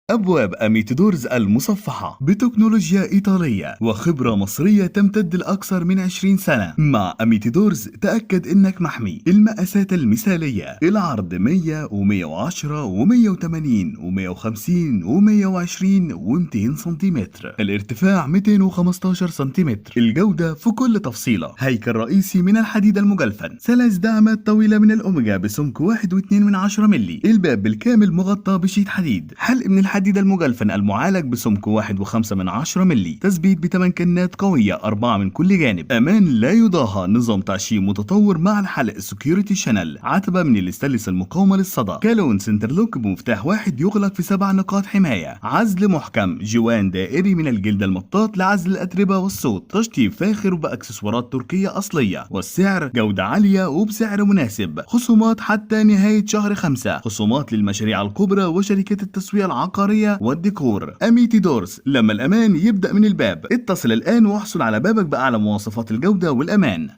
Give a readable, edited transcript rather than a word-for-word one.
أبواب أميتي دورز المصفحة بتكنولوجيا إيطالية وخبرة مصرية تمتد لأكثر من 20 سنة. مع أميتي دورز تأكد إنك محمي. المقاسات المثالية، العرض 100 و110 و180 و150 و120 و200 سنتيمتر، الارتفاع 215 سنتيمتر، الجودة في كل تفصيلة، هيكل رئيسي من الحديد المجلفن، 3 دعامات طويلة من الأوميجا بسمك 1.2 ملي، الباب بالكامل مغطى بشيت حديد، حلق من الحديد المجلفن المعالج بسمك 1.5 ملي، تثبيت بثمان كنات قوية 4 من كل جانب، أمان لا يضاهى، نظام تعشيق متطور مع الحلق security channel، عتبة من الاستانلس المقاومة للصدى، كالون center lock بمفتاح واحد يغلق في 7 نقاط حماية، عزل محكم، جوان دائري من الجلد المطاط لعزل الأتربة والصوت، تشطيب فاخر وبأكسسوارات تركية أصلية، والسعر جودة عالية وبسعر مناسب، خصومات حتى نهاية شهر 5، خصومات للمشاريع الكبرى وشركات التسويق العقارية والديكور. أميتي دورز، لما الأمان يبدأ من الباب. اتصل الآن واحصل على بابك بأعلى مواصفات الجودة والأمان.